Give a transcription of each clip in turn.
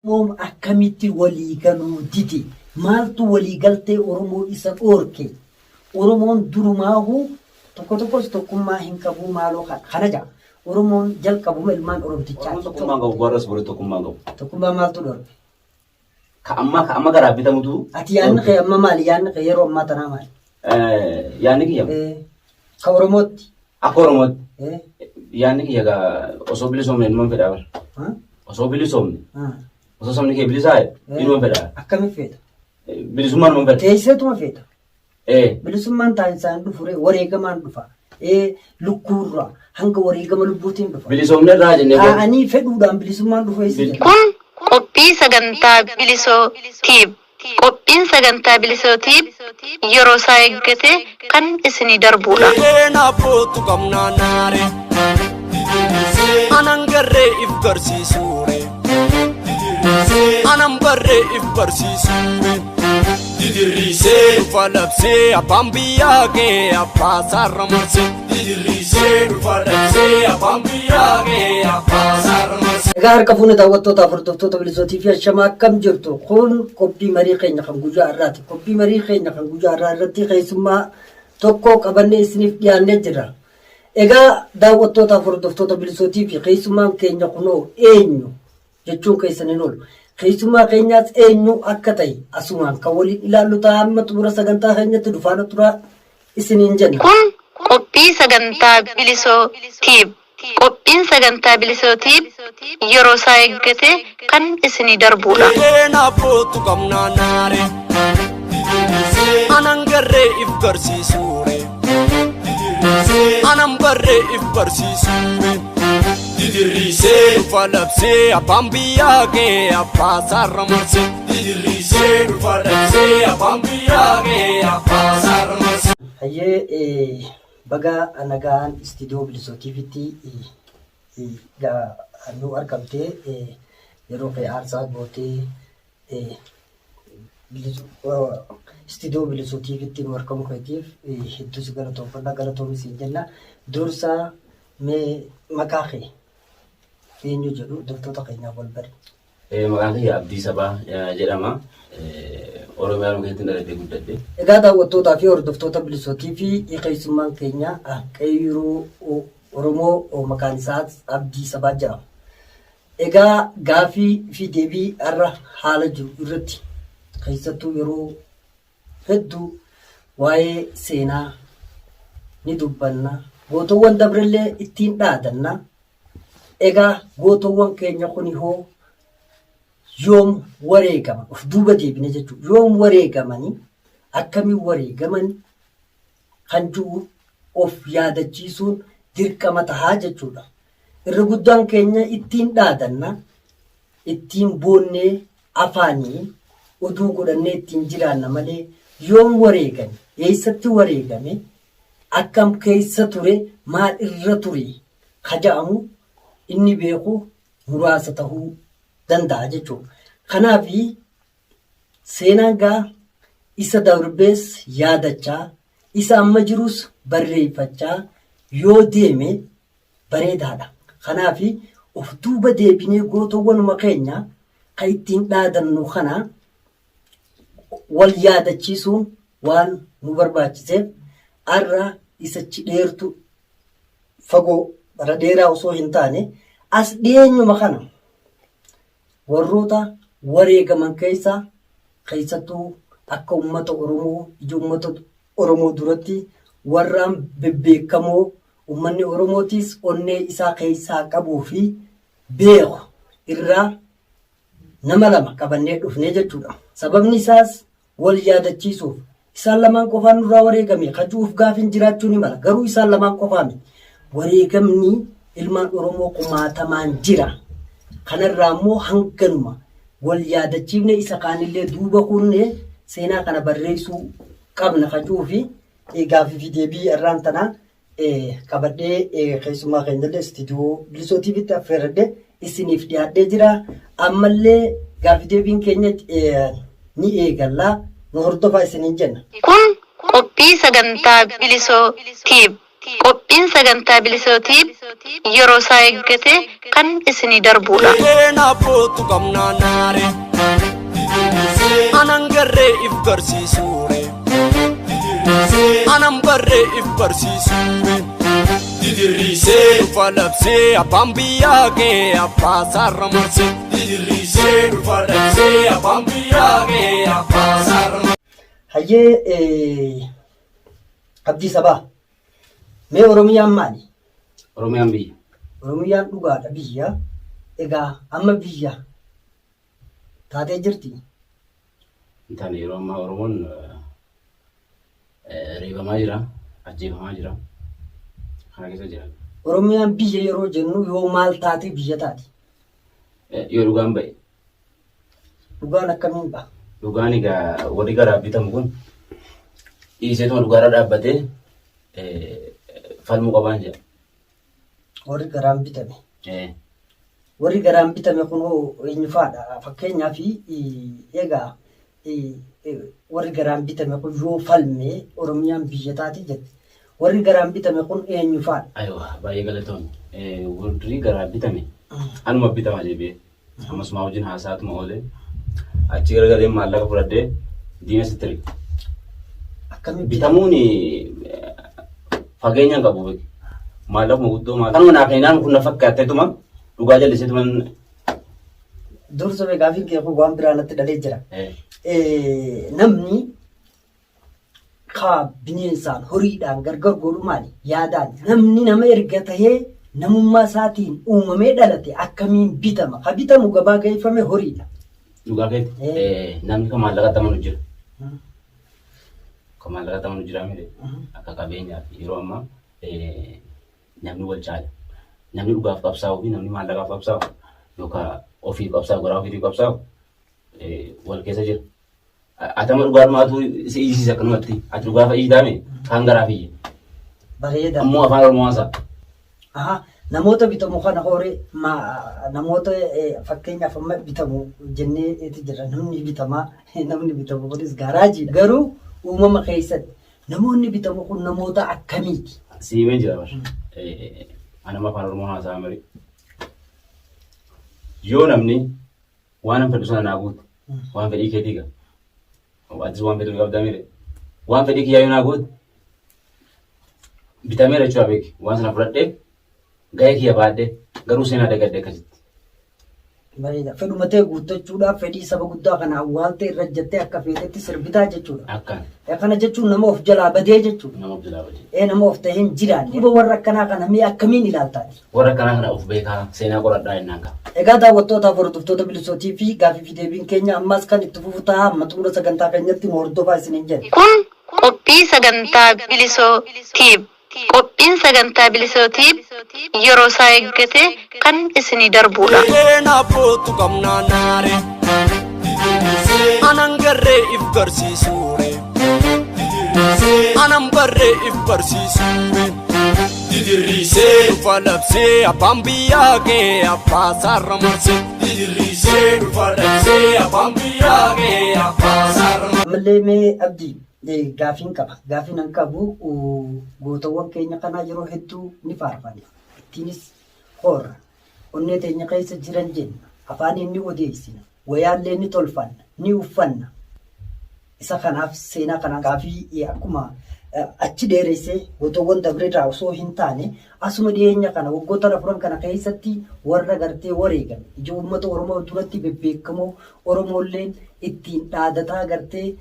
Oromoon akkamitti walii galuu dide? Maaltu walii galtee Oromoo isa dhoorke? Oromoon durumaahuu tokko tokkos tokkummaa hin qabuu maaloo kana ja'a. Oromoon jalqabuma ilmaan Oromtichaati. Oromoon tokkummaa hin qabu, warras boru tokkummaa hin qabu. Tokkummaa maaltu dhoorke? Ka amma garaa bitamutu. Ati yaadni kee amma maali? Yaadni kee yeroo ammaa tanaa maali? Yaadni kiyya Ka Oromootti. Akka Oromootti. Yaadni kiyya gaa osoo bilisoomne inuman fedhaa bara. Osoo bilisoomne. Osoo sabni kee bilisaa'e inuman fedhaa. Akkamiin feeta? Bilisummaa inuman fedha. Teesseetuma feeta. Bilisummaan taa'insaan dhufu ree wareegamaan dhufa. Lukkuurraa hanga wareegama lubbuutiin dhufa. Bilisoomne irraa jennee. Taa'anii fedhuudhaan bilisummaan dhufu eessa jira? Kun qophii sagantaa Bilisoo Tiib. Qophiin sagantaa Bilisoo Tiib yeroo isaa eeggate kan isinii darbuudha. Abbootu qabnaa naare anan garree if garsiisuure anan barree if barsiisuure didirriisee dhufa labsee abbaan biyyaa kee abbaa saarra marse didirriisee dhufa labsee abbaan biyyaa kee abbaa saarra marse. Egaa harka fuune daawwattootaaf hordoftoota Bilisootii fi ashamaa akkam jirtu? Kun qophii marii keenya kan guyyaa har'aati. Qophii marii keenya kan guyyaa har'aa irratti keessummaa tokko qabannee isiniif dhiyaannee jirra. Egaa daawwattootaaf hordoftoota Bilisootii fi keessummaan keenya kunoo eenyu jechuun keessan hin oolu. Keessummaa keenyaas eenyu akka ta'e asumaan kan waliin ilaallu ta'a amma xumura sagantaa keenyatti dufaana turaa isiniin jenna. Kun qophii sagantaa Bilisoo Tiib. Qophiin sagantaa Bilisoo Tiib yeroo isaa eeggate kan isinii darbuudha. Abbootu qabnaa naare anan garree if garsiisuure anan barree if barsiisuure didirriisee dhufa labsee abbaan biyyaa kee abbaa saarra marse didirriisee dhufa labsee abbaan biyyaa kee abbaa saarra marse. Hayyee, baga nagaan istiidiyoo Bilisoo TVtti nu argamtee, yeroo kee aarsaa gootee istiidiyoo Bilisoo TVtti nu argamu keetiif hedduu si galatoomfanna, galatoomi siin jenna. Dursa mee maqaa kee eenyu jedhu hordoftoota keenyaaf wal bari. Maqaan kiyya Abdii Sabaa jedhama. Oromiyaa keessatti dhalatee guddadhe. Egaa daawwattootaa fi hordoftoota Bilisootii fi keessummaan keenya qeerroo Oromoo maqaan isaa Abdii Sabaa jedhama. Egaa gaafii fi deebii har'a haala jiru irratti keessattuu yeroo hedduu waa'ee seenaa ni dubbanna. Gootowwan dabrellee ittiin dhaadanna. Egaa gootowwan keenya kuni hoo yoom wareegaman? Of duuba deebine jechuudha. Yoom wareegamanii? Akkamiin wareegaman? Kan jiru of yaadachiisuun dirqama tahaa jechuudha. Irra guddaan keenya ittiin dhaadanna, ittiin boonnee afaanii oduu godhannee ittiin jiraanna malee yoom wareegame, eessatti wareegame, akkam keessa ture, maal irra ture ka ja'amu inni beeku muraasa tahuu danda'a jechuudha. Kanaaf seenaan gaa isa darbees yaadachaa, isa amma jirus barreeffachaa yoo deeme bareedaadha. Kanaaf of duuba deebinee gootowwanuma keenya kan ittiin dhaadannu kana wal yaadachiisuun waan nu barbaachiseef har'a isachi dheertu fagoo bara dheeraa osoo hin taane as dhiyeenyuma kana warroota wareegaman keessaa keessattuu akka uummata Oromoo ija uummata Oromoo duratti warraan bebbeekamoo uummanni Oromootis onnee isaa keessaa qabuu fi beeku irraa nama lama qabannee dhufnee jechuudha. Sababni isaas wal yaadachiisuuf. Isaan lamaan qofaan nurraa wareegame kajuuf gaafin jiraachuu ni mala. Garuu isaan lamaan qofaa miti. Wareegamni ilmaan Oromoo kumaatamaan jira. Kanarraa immoo hanganuma wal yaadachiifne isa kaanillee duuba kunne seenaa kana barreessuu qabna kajuu fi gaaffii fi deebii irraan tanaa qabadhee keessummaa keenyallee istiidiyoo Bilisoo TVtti affeerradhe isiniif dhiyaadhee jira. Ammallee gaaffii deebiin keenya ni eegalla. Nu hordofaa isiniin jenna. Kun qophii sagantaa Bilisoo Tiib. Qophiin sagantaa Bilisoo Tiib yeroo isaa eeggate kan isinii darbuudha. Seenaa bootu qabnaa naare. Anan garree if barsiisuure. Anan barree if barsiisuure. Didirriisee dhufa labsee abbaan biyyaa kee abbaa saarra marsee. Didirriisee dhufa labsee abbaan biyyaa kee abbaa saarra marsee. Hayyee Abdii Sabaa mee Oromiyaan maali? Oromiyaan biyya. Oromiyaan dhugaadha biyya. Egaa amma biyya taatee jirti. Hin taane yeroo ammaa Oromoon reebamaa jira, ajjeefamaa jira. Kana keessa jira. Oromiyaan biyya yeroo jennu yoo maal taate biyya taati? Yoo dhugaan ba'e. Dhugaan akkamiin ba'a? Dhugaan egaa warri garaaf bitamu kun dhiiseetuma dhugaarra dhaabbatee falmuu qabaan jedha. Warri garaan bitame. Warri garaan bitame kun hoo eenyufaadha? Fakkeenyaaf egaa warri garaan bitame kun yoo falme Oromiyaan biyya taati jette. Warri garaan bitame kun eenyufaadha? Aywa baay'ee galatoomi. Warri garaan bitame anuma bitama deebi'ee. Ammasuma wajjin haasaatuma oole. Achi garagalee maallaqa fudhadhee diina sitti erge. Akkamiin Bitamuun fageenya hin qabu beeki. Maallaquma guddoo maal. Kanuma naa kennaan kun na fakkaatteetuma dhugaa jalliseetuma. Dursa gaafiin kee kun waan biraa natti dhalee jira. Namni kaa bineensaan horiidhaan gargar godhu maali? Yaadaan namni nama erga tahee namummaa isaatiin uumamee dhalate akkamiin bitama? Ka bitamu gabaa geeffame horiidha. Dhugaa keeti. Namni kan maallaqatti amanu jira. Kan maallaqatti amanu jira miti. Akka qabeenyaa fi yeroo ammaa namni wal caala. Namni dhugaaf qabsaa'uu fi namni maallaqaaf qabsaa'u yookaan ofiif qabsaa'u garaa ofiitiif qabsaa'u wal keessa jira. Atama dhugaadhumaatu si iyyisiisa akkanumatti. Ati dhugaaf iyyitaame kaan garaaf iyye. Bareeda. Ammoo afaan Oromoo haasa'a. Aha, namoota bitamu kana hooree ma namoota fakkeenyaaf amma bitamu jennee eti jira namni bitamaa namni bitamu kunis gaaraajiidha. Garuu uumama keessatti namoonni bitamu kun namoota akkamiiti? Si himeen jira bar. Anama afaan Oromoo haasa'a malee. Yoo namni waan an fedhu sana naa guute waan fedhii keetii gaa. Atis waan fedhu ni qabdaa mire. Waan fedhii kiyyaa yoo naa guute bitameera jechuudha beeki. Waan sana fudhadhee gahee kiyya baadhee garuu seenaa dagadde akkasitti. Bareeda. Fedhuma ta'e guuttachuudhaaf fedhii saba guddaa kana awwaaltee irra jettee akka feetetti sirbitaa jechuudha. Akkaan Kana jechuun nama of jalaa badee jechuudha. nama of jalaa badee. Nama of ta'ee hin jiraanne. Duuba warra akkanaa kana mee akkamiin ilaaltaati? Warra akkanaa kana of beekaa seenaa qoradhaa jennaan kaa. Egaa daawwattootaaf hordoftoota Bilisootii fi gaaffii fi deebiin keenya ammas kan itti fufu ta'a amma xumura sagantaa keenyatti nu hordofaa isiniin jenna. Kun qophii sagantaa Bilisoo Tiib. Qophiin sagantaa Bilisoo Tiib yeroo isaa eeggate kan isinii darbuudha. Seenaa bootu qabnaa naare. Anan garree if barsiisuure. Anan barree if barsiisuure. Didirriisee dhufa labsee abbaan biyyaa kee abbaa saarra marsee. Didirriisee dhufa labsee abbaan biyyaa kee abbaa saarra marsee. Ammallee mee Abdii gaafiin qaba. Gaafiin an qabu gootawwan keenya kanaa yeroo hedduu ni faarfanna. Ittiinis horra. Onnee teenya keessa jiran jenna. Afaaniin ni odeessina. Wayaallee ni tolfanna. Ni uffanna. Isa kanaaf seenaa kana gaafii akkuma achi dheeressee gootawwan dabreerraa osoo hin taane asuma dhiyeenya kana waggoota afuran kana keessatti warra gartee wareegame ija uummata Oromoo duratti bebbeekamoo Oromoolleen ittiin dhaadataa gartee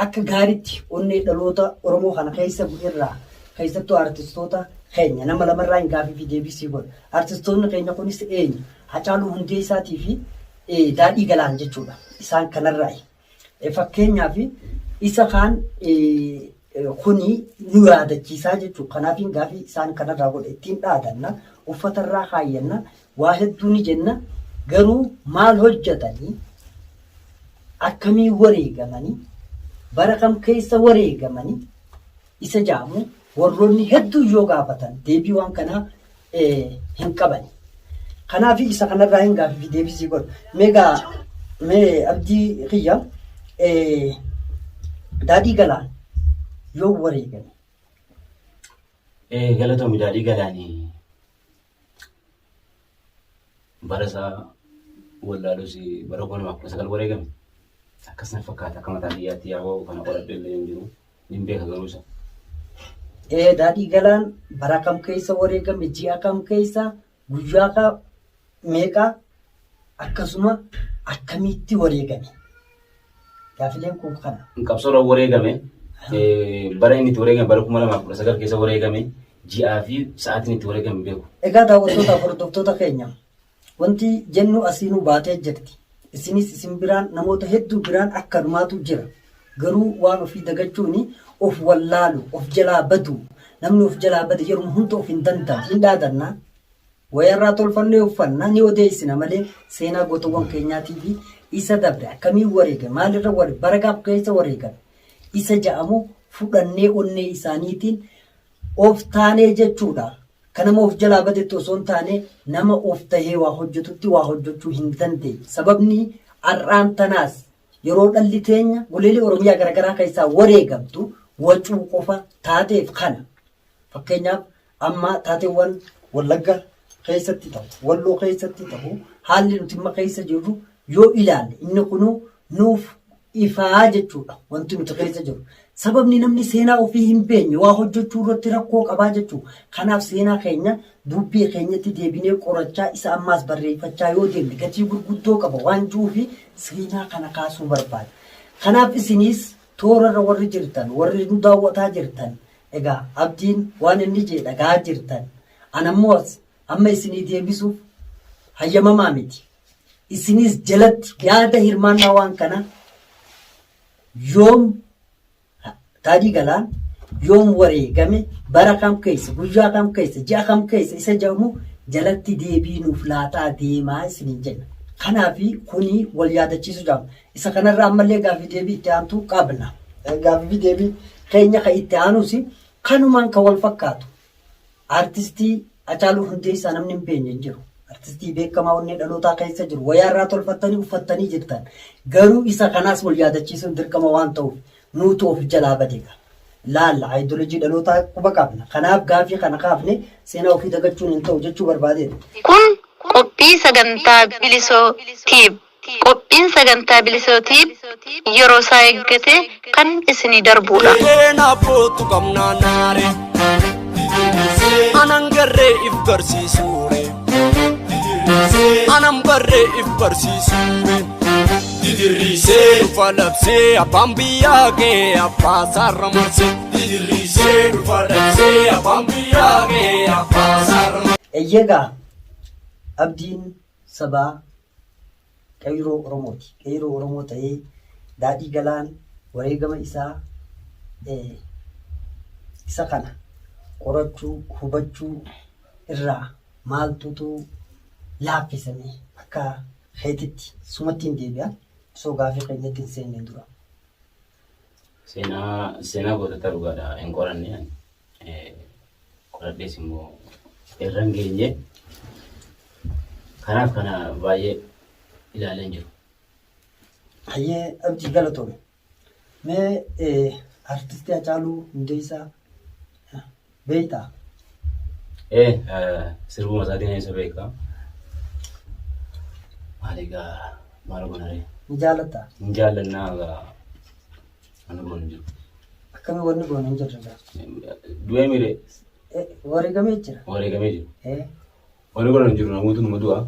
akka gaariitti onnee dhaloota Oromoo kana keessa bu'erraa keessattuu artistoota keenya nama lamarraa hin gaafii fi deebii sii godha. Artistoonni keenya kunis eenyu? Hacaaluu Hundeessaatii fi Daadhii Galaan jechuudha. Isaan kanarraayi. Fakkeenyaaf isa kaan kuni nu yaadachiisaa jechuudha. Kanaafiin gaafii isaan kanarraa godhe ittiin dhaadanna, uffatarraa kaayyanna, waa hedduu ni jenna. Garuu maal hojjetanii akkamii wareegamanii bara kam keessa wareegamanii isa jaamu warroonni hedduu yoo gaafatan deebii waan kanaa hin qabani. Kanaaf isa kanarraa hin gaafii fi deebii sii godha. Mee gaa mee abdii kiyya daadhii galaan yoo wareegame Galatoomi. Daadhii Galaanii bara isaa wallaalus bara 2019 wareegame. Akkas na fakkaata akka mataa kiyyaatti, yaa'oo kana qoradhee illee hin jiru. Nin beeka garuu isa. Daadhii Galaan bara kam keessa wareegame, ji'a kam keessa, guyyaa kam meeqa, akkasuma akkamitti wareegame? Gaafileen kun kana. Qabsoorra wareegame, bara inni itti wareegame bara 2019 keessa wareegame, ji'aa fi sa'aatiin itti wareegame beeku. Egaa daawwattootaaf hordoftoota keenya, wanti jennu asiinuu baatee jirti. Isinis isin biraan namoota hedduu biraan akkanumaatu jira. Garuu waan ofii dagachuun of wallaalu, of jalaa badu. Namni of jalaa bade yeroo hunda of hin danda'u. Hin dhaadannaa. Wayarraa tolfannee uffanna, ni odeessina malee seenaa gootawwan keenyaatii fi isa dabre akkamiin wareegame, maalirra wareegame, bara kam keessa wareegame isa ja'amu fudhannee onnee isaaniitiin of taanee jechuudha. Kan nama of jalaa badetti osoo hin taane nama of tahee waa hojjetutti waa hojjechuu hin dandeenye. Sababni har'aan tanaas yeroo dhalli teenya goleelee Oromiyaa garaagaraa keessaa wareegamtu wacuu qofa taateef kana. Fakkeenyaaf amma taateewwan Wallagga keessatti ta'u, Walloo keessatti ta'u, haalli nuti amma keessa jirru yoo ilaalle inni kunuu nuuf ifaa jechuudha wanti nuti keessa jirru. Sababni namni seenaa ofii hin beekne waa hojjechuu irratti rakkoo qabaa jechuudha. Kanaaf seenaa keenya dubbii keenyatti deebinee qorachaa isa ammaas barreeffachaa yoo deemne gatii gurguddoo qaba waan jiruufi seenaa kana kaasuu barbaada. Kanaaf isiniis toorarra warri jirtan, warri nu daawwataa jirtan, egaa Abdiin waan inni jee dhagaa jirtan. An ammoo as amma isinii deebisuuf hayyamamaa miti. Isinis jalatti yaada hirmaannaa waan kana, yoom Daadhii Galaan yoom wareegame, bara kam keessa, guyyaa kam keessa, ji'a kam keessa isa jedhamu jalatti deebii nuuf laataa deemaa isiniin jenna. Kanaaf kuni wal yaadachiisuu jedhama. Isa kanarra ammallee gaaffii deebii itti aantu qabna. Gaaffii deebii keenya kan itti aanus kanumaan kan wal fakkaatu. Artistii Hacaaluu Hundeessaa namni hin beekne hin jiru. Artistii beekamaa onnee dhalootaa keessa jiru. Wayaa irraa tolfattanii uffattanii jirtan. Garuu isa kanaas wal yaadachiisuun dirqama waan ta'uuf nuutu of jalaa bade. Laalla aayidolojii dhalootaa quba qabna. Kanaaf gaafii kana kaafne seenaa ofii dagachuun hin ta'u jechuu barbaadeera. Kun qophii sagantaa Bilisoo Tiib. Qophiin sagantaa Bilisoo Tiib yeroo isaa eeggate kan isinii darbuudha. Abbootu qabnaa naare anan garree if barsiisuure, anan barree if barsiisuure. Didirriisee dhufa labsee abbaan biyyaa kee abbaa saarra marsee. Didirriisee dhufa labsee abbaan biyyaa kee abbaa saarra marsee. Eeyyeegaa, Abdiin Sabaa qeyroo Oromooti. Qeyroo Oromoo ta'ee Daadhii Galaan wareegama isaa isa kana qorachuu, hubachuu irraa maaltutu laaffisame akka keetitti? Sumatti hin deebi'a osoo gaafii keenyatti hin seenneen dura. Seenaa gootota dhugaadha hin qoranne ani. Qoradhees immoo irra hin geenye. Kanaaf kana baay'ee ilaalee hin jiru. Hayyee Abdii, galatoome. Mee artistii Hacaaluu Hundeessaa beektaa? Sirbuma isaatiin isa beeka. Maal egaa, maal goona ree? Ni jaallattaa? Hin jaallannaa egaa, wanni goonu hin jiru. Akkamii wanni goonu hin jirre egaa? Du'ee mire. Wareegamee jira. Wareegamee jiru. Wanni goonu hin jiru, namoota numa du'a.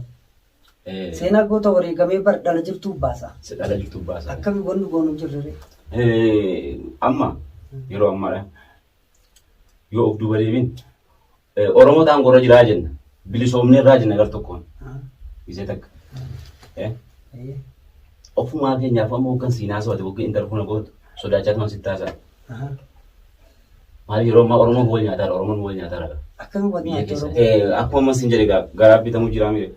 Seenaa goota wareegamee bar dhala jirtuu baasa. Dhala jirtuu baasa. Akkamii wanni goonu hin jirre ree? Amma yeroo ammaadha. Yoo of duuba deebiin Oromoo ta'an gorra jiraa jenna. Bilisoomnee irraa jenna gar tokkoon. Gisee takka. Ofumaa keenyaaf amma hoggan siinaa so'ate hoggan intarfuuna gootu sodaachaa tuman sitti haasa'a. Maal, yeroo ammaa Oromoon wal nyaataara, Oromoon wal nyaataara. Akkamii wal Biyya nyaata keessa. Oromoo? Akkuma ammas hin jedhe egaa garaa bitamuu jira mire.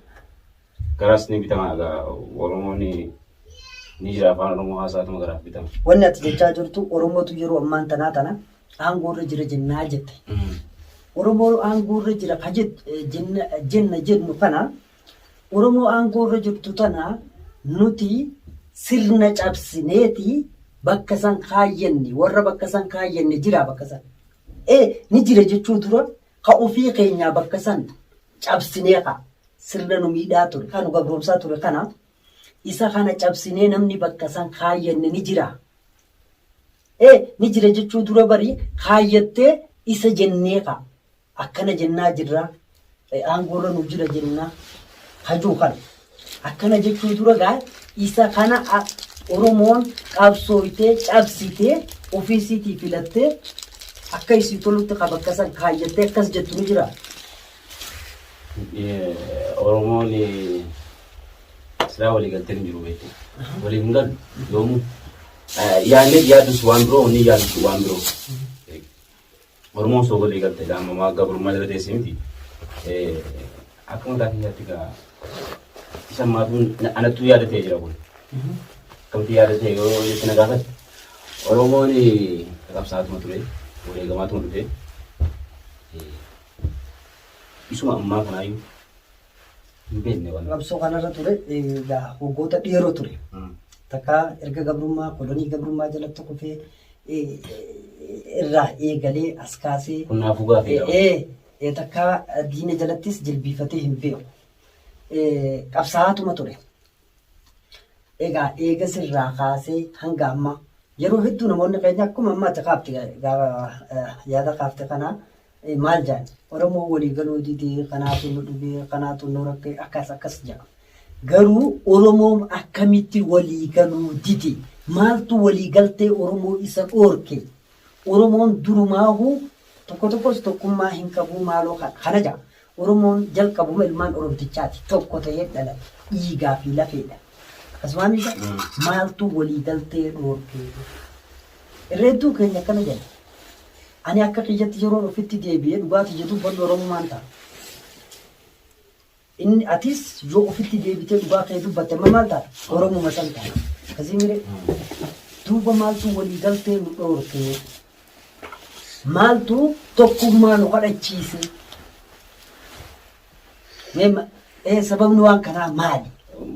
Garaas ni bitama egaa, Oromoon ni jira, afaan Oromoo haasaatuma garaaf bitama. Wanni ati jechaa jirtu Oromootu yeroo ammaan tanaa tana aangoorra jira jennaa jette. Oromoo aangoorra jira ka jenna jennu kana, Oromoo aangoorra jirtu tana nuti sirna cabsineeti bakka san kaayyanne, warra bakka san kaayyanne jira bakka san. Ni jira jechuu dura ka ofii keenyaa bakka san cabsinee ka sirna nu miidhaa ture, ka nu gabroomsaa ture kana isa kana cabsinee namni bakka san kaayyanne ni jira. Ni jira jechuu dura bari kaayyattee isa jennee ka akkana jennaa jirra, aangoorra nu jira jennaa hajuu kana. Akkana jechuu dura gaa isa kana Oromoon qabsooytee cabsitee ofii isiitii filattee akka isii tolutti ka bakka san kaayyattee akkas jettu ni jira. Oromoon silaa walii galteen hin jiru beektu. Waliif hin galu yoomuu. Yaadni yaadus waan biroo, inni yaadus waan biroo. Oromoon osoo walii galte gaamamaa gabrummaa jala teessee miti. Akka mataa kiyyaatti gaa isa maatuun anattuu yaada ta'e jira kun. Akkamitti yaada ta'e yoo jetti na gaafatte. Oromoon qabsaa'atuma ture, wareegamaatuma dhufe. Isuma ammaa kanaayyuu hin beekne waan. Qabsoo kanarra ture egaa waggoota dheeroo ture. Takka erga gabrummaa kolonii gabrummaa jalatti kufee irraa eegalee as kaasee. Kun naafuu gaafii qaba. Takka diina jalattis jilbiifatee hin beeku. Qabsaa'aatuma ture. Egaa eegas irraa kaasee hanga ammaa yeroo hedduu namoonni keenya akkuma amma ati kaafte yaada kaafte kana maal jedhan Oromoo walii galuu didee kanaatu nu dhibee kanaatu nu rakkee akkas akkas jedha. Garuu Oromoon akkamitti walii galuu dide? Maaltu walii galtee Oromoo isa dhoorke? Oromoon durumaahuu tokko tokkos tokkummaa hin qabuu maaloo kana jedha. Oromoon jalqabuma ilmaan Oromtichaati. Tokko ta'ee dhalate. Dhiigaa fi lafeedha. Akkasumaan miti maaltu walii galtee dhoorke? Irra hedduu keenya akkana jenna. Ani akka kiyyatti yeroon ofitti deebi'ee dhugaa tiyya dubbadhu Oromummaan ta'a. Inni atis yoo ofitti deebitee dhugaa kee dubbatte amma maal taata? Oromuma san taata. Akkasii miree? Duuba maaltu walii galtee nu dhoorke? Maaltu tokkummaa nu kadhachiise? Mee sababni waan kanaa maali?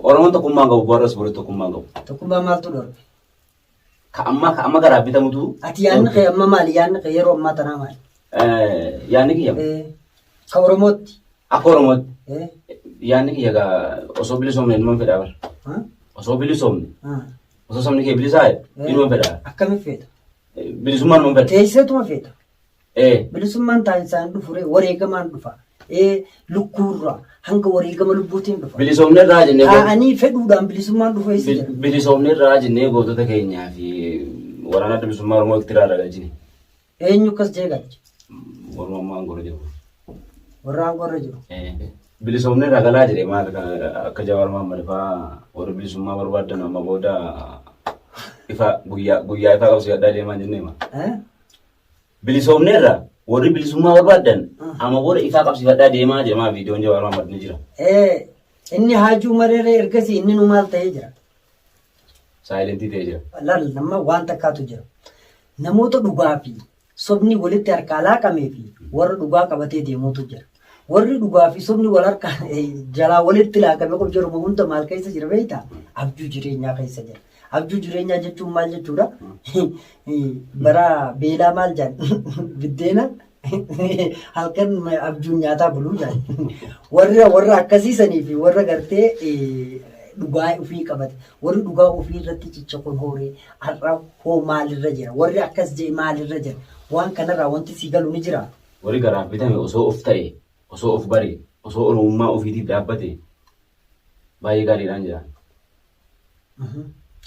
Oromoon tokkummaa hin qabu, boras boru tokkummaa hin qabu. Tokkummaa maaltu dhorke? Ka amma ka amma garaa bitamutu. Ati yaadni kee amma maali? Yaadni kee yeroo ammaa tanaa maali? Yaadni kiyya Ka Oromootti. Akka Oromootti. Yaadni kiyya gaa osoo bilisoomne inuman fedhaa bara. Osoo bilisoomne. Osoo sabni kee bilisaa'e inuman fedhaa. Akkamiin feeta? Bilisummaa inuman fedha. Teesseetuma feeta. Bilisummaan taa'insaan dhufu ree wareegamaan dhufa. Lukkuurraa hanga wareegama lubbuutiin dhufa. Bilisoomne irraa jennee Taa'anii fedhuudhaan bilisummaan dhufu eessa jira? Bilisoomne irraa jennee gootota keenyaa fi waraana adda bilisummaa Oromoo Eertiraa irraa galchine. Eenyu akkas jee galche? Warra ammaa aangoo irra jiru. Warra aangoo irra jiru. Bilisoomne irraa galaa jedhe maal akka Jawaar Mohammad fa'aa warri bilisummaa barbaadan amma booda ifa guyyaa guyyaa ifaa qabsiifadhaa deemaa jennee ma. Bilisoomneerra warri bilisummaa barbaaddan amma booda ifaa qabsiifadhaa deemaa jedhamaa viidiyoon Jawaar Mohammad ni jira. Inni Haajuu Mareeree ergasii inni nu maal ta'ee jira? Saayilentii ta'ee jira. Laal nama waan takkaatu jira. Namoota dhugaa fi sobni walitti harkaa laaqamee fi warra dhugaa qabatee deemuutu jira. Warri dhugaa fi sobni wal harkaa jalaa walitti laaqame kun jiruma hunda maal keessa jira beektaa? Abjuu jireenyaa keessa jira. Abjuu jireenyaa jechuun maal jechuudha? Bara beelaa maal jedhan? Biddeena halkan abjuun nyaataa buluu jedhan. Warra warra akkasiisanii fi warra gartee dhugaa ofii qabate. Warri dhugaa ofii irratti cicha kun hooree har'a hoo maalirra jira? Warri akkas jedhe maalirra jira? Waan kanarraa wanti sii galu ni jira. Warri garaaf bitame osoo of ta'e, osoo of bare, osoo Oromummaa ofiitiif dhaabbate baay'ee gaariidhaan jira.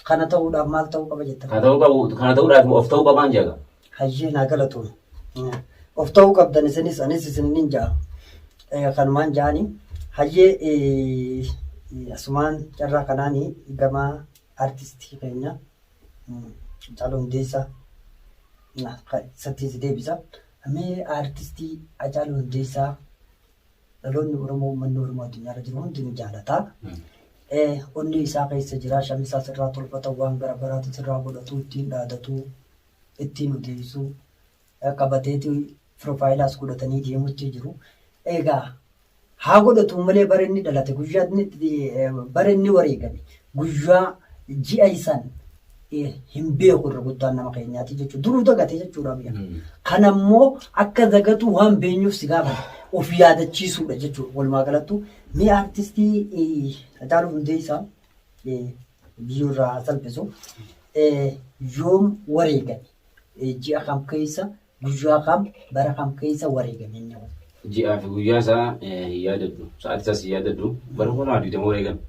Kana ta'uudhaaf maal ta'uu qaba jetta? Kana ta'uu qabu, kana ta'uudhaaf of ta'uu qabaan jedha. Hayyee naa galatoom. Of ta'uu qabdan isinis anis isinin ja'a. Kanumaan ja'ani. Hayyee asumaan carraa kanaani gama artistii keenya Haacaaluu Hundeessaa isatti si deebisa. Mee artistii Haacaaluu Hundeessaa dhaloonni Oromoo uummanni Oromoo addunyaarra jiru hundi ni jaalata. Onnee isaa keessa jira, shamisaa sirraa tolfata, waan gara garaatu sirraa godhatu, ittiin dhaadatu, ittiin odeessu, qabateeti piroofaayilaas godhatanii deemutti jiru. Egaa haa godhatu malee bara inni dhalate guyyaa inni bara inni wareegame guyyaa ji'a isaan hin beeku irra guddaan nama keenyaati jechuudha. Duruu dagate jechuudha biyya. Kanammoo akka dagatu waan beenyuuf si gaafata. Of yaadachiisuudha jechuudha. Walumaa galattu mee artistii Hacaaluu Hundeessaa biyyoorraa haa salphisu yoom wareegame? Ji'a kam keessa guyyaa kam bara kam keessa wareegame inni kun? Ji'aa fi guyyaa isaa hin yaadadhu. Sa'aatii isaas hin yaadadhu. Bara 2020 wareegame.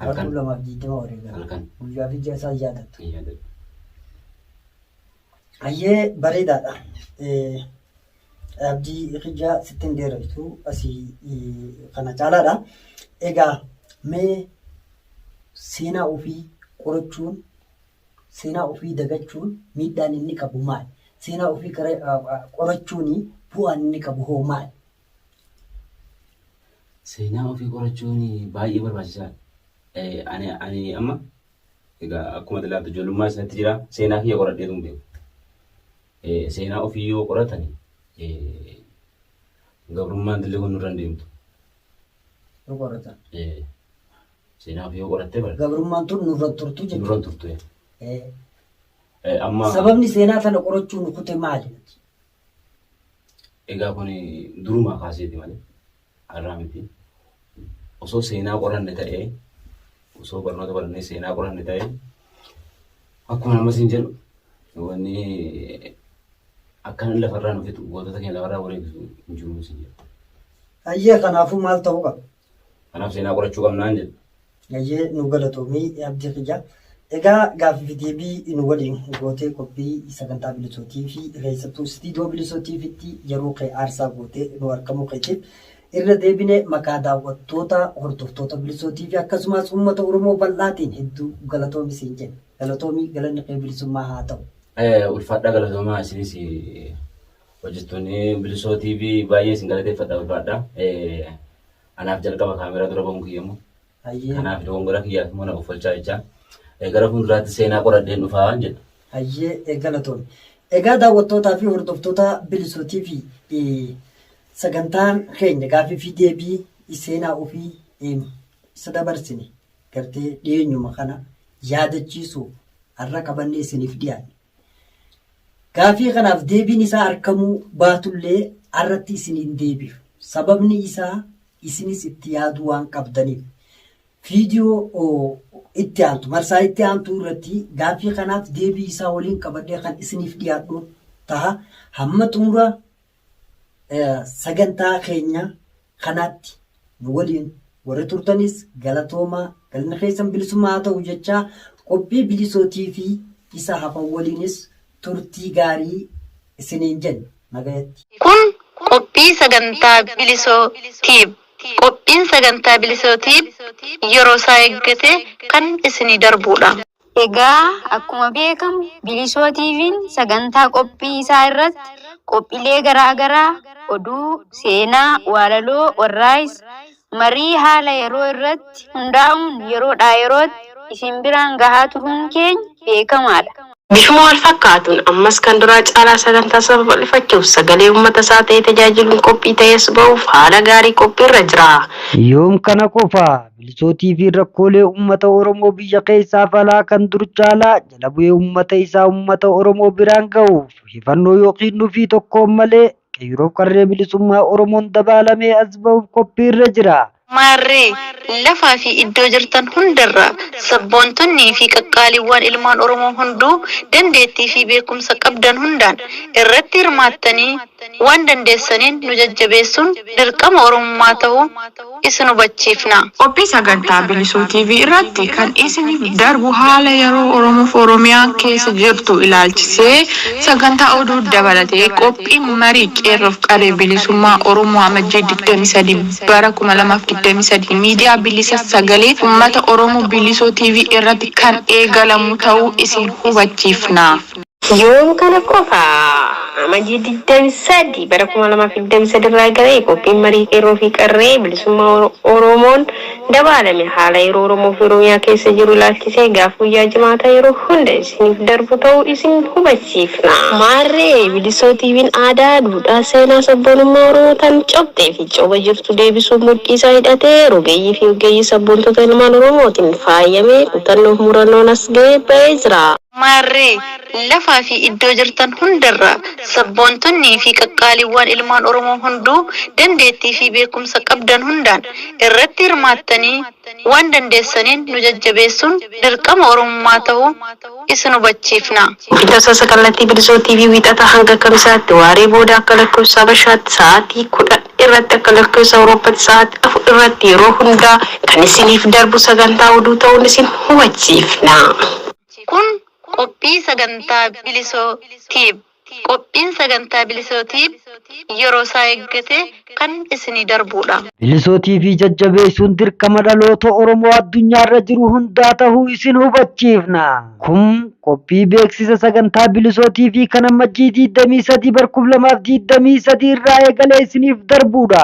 Bara Halkan. 2020 wareegame. Halkan. Guyyaa fi ji'a isaa hin yaadattu. Hin yaadadhu. Hayyee bareedaadha. Abdii Kijjaa sitti hin dheereftu asii kana caalaadha. Egaa mee seenaa ofii qorachuun seenaa ofii dagachuun miidhaan inni qabu maali? Seenaa ofii qorachuun bu'aan inni qabu hoo maali? Seenaa ofii qorachuun baay'ee barbaachisaadha. Ani amma egaa akkuma ilaaltu ijoollummaa isinitti jira seenaa kiyya qoradheetu hin beeku. Seenaa ofii yoo qoratan gabrummaan dilli kun nurra hin deemtu. Yoo qoratan. Seenaa ofii yoo qorattee bara. Gabrummaan tun nurra hin turtu jechuudha. Nurra hin turtu. Amma Sababni seenaa tana qorachuu nu kute maali? Egaa kun durumaa kaaseeti malee har'aa miti. Osoo seenaa qoranne ta'ee osoo barnoota barannee seenaa qoranne ta'ee akkuma nama siin jedhu wanni akkan lafarraa nu fixu gootota keenya lafarraa wareegsu hin jiru siin jedhu. Hayyee kanaafuu maal ta'uu qaba? Kanaaf seenaa qorachuu qabnaan jedhu. Hayyee nu galatoomii Abdii Kiyyaa. Egaa gaaffii fi deebii nu waliin gootee qophii sagantaa bilisootii fi keessattuu istiidiyoo bilisootiifitti yeroo kee aarsaa gootee nu argamuu keetiif irra deebine maqaa daawwattoota hordoftoota bilisootii fi akkasumas uummata Oromoo bal'aatiin hedduu galatoomi siin jenna. Galatoomii galanni kee bilisummaa haa ta'u. Ulfaadhaa galatoomaa isinis hojjettoonni Bilisoo TV baay'ee isin galateeffadha ulfaadhaa. Anaaf jalqaba kaameraa dura ba'uun kiyyamu. Kanaaf dogongora kiyyaaf immoo na uffolchaa jecha. Gara fuulduraatti seenaa qoradheen dhufaa jedha. Hayyee galatoomi. Egaa daawwattootaa fi hordoftoota Bilisoo TV sagantaan keenya gaaffii fi deebii seenaa ofii isa dabarsine gartee dhiyeenyuma kana yaadachiisuuf har'a qabannee isiniif dhiyaanne. Gaaffii kanaaf deebiin isaa argamuu baatullee har'atti isin hin deebifu. Sababni isaa isinis itti yaaduu waan qabdaniif. Viidiyoo itti aantu marsaa itti aantu irratti gaaffii kanaaf deebii isaa waliin qabadhee kan isiniif dhiyaadhu taha. Hamma xumura sagantaa keenya kanaatti nu waliin warri turtanis galatoomaa galanni keessan bilisummaa haa ta'u jechaa qophii bilisootii fi isa hafan waliinis turtii gaarii isiniin jenna nagayatti. Kun qophii sagantaa Bilisoo Tube. Qophiin sagantaa Bilisoo Tube yeroo isaa eeggate kan isinii darbuudha. Egaa akkuma beekamu Bilisoo TV'n sagantaa qophii isaa irratti qophiilee garaa garaa oduu, seenaa, waalaloo, warraayis, marii haala yeroo irratti hundaa'uun yeroodhaa yerootti isin biraan gahaa turuun keenya beekamaadha. Bifuma wal fakkaatuun ammas kan duraa caalaa sagantaa isaa babal'ifachuuf sagalee uummata isaa ta'ee tajaajiluun qophii ta'ees ba'uuf haala gaarii qophiirra jira. Yoom kana qofa Bilisoo TV rakkoolee uummata Oromoo biyya keessaaf alaa kan dur caalaa jala bu'ee uummata isaa uummata Oromoo biraan gahuuf hifannoo yookiin nufii tokkoon malee qeerroof qarree bilisummaa Oromoon dabaalamee as bahuuf qophiirra jira. Maarree, lafaa fi iddoo jirtan hundarraa sabboontonnii fi qaqqaaliiwwan ilmaan Oromoo hunduu dandeettii fi beekumsa qabdan hundaan irratti hirmaattanii waan dandeessaniin nu jajjabeessuun dirqama Oromummaa ta'uu isin hubachiifna. Qophii sagantaa Bilisoo TV irratti kan isiniif darbu haala yeroo Oromoof Oromiyaan keessa jirtu ilaalchisee sagantaa oduu dabalatee qophiin marii qeerroof qarree bilisummaa Oromoo Amajjii 23 bara 2023 miidiyaa bilisa sagalee uummata Oromoo Bilisoo TV irratti kan eegalamu ta'uu isin hubachiifna. Yoom kana qofa! Amajjii 23 bara 2023 irraa eegalee qophiin marii qeerroo fi qarree bilisummaa Oromoon dabaalame haala yeroo Oromoo fi Oromiyaa keessa jiru ilaalchisee gaafa guyyaa Jimaataa yeroo hunda isiniif darbu ta'uu isin hubachiifna. Maarree Bilisoo TV'n aadaa, duudhaa, seenaa sabboonummaa Oromoo tan cobxee fi coba jirtu deebisuuf mudhii isaa hidhatee rogeeyyii fi ogeeyyii sabboontota ilmaan Oromootiin faayamee kutannoof murannoon as ga'ee ba'ee jira. Maarree lafaa fi iddoo jirtan hundarraa sabboontonnii fi qaqqaaliiwwan ilmaan Oromoo hunduu dandeettii fi beekumsa qabdan hundaan irratti hirmaattanii waan dandeessaniin nu jajjabeessuun dirqama Oromummaa ta'uu isin hubachiifna. Tamsaasa kallattii Bilisoo TV Wiixataa hanga Kamisaatti waaree booda akka lakkoofsa Habashaatti sa'aatii 10 irratti akka lakkoofsa Awurooppaatti sa'aatii 4 irratti yeroo hundaa kan isiniif darbu sagantaa oduu ta'uun isin hubachiifna. Kun qophii sagantaa Bilisoo Tube. Qophiin sagantaa Bilisoo Tube yeroo isaa eeggate kan isinii darbuudha. Bilisoo TV jajjabeessuun dirqama dhaloota Oromoo addunyaarra jiru hundaa tahuu isin hubachiifna. Kun qophii beeksisa sagantaa Bilisoo TV kan Ammajjii 23 bar 2023 irraa eegalee isiniif darbuudha.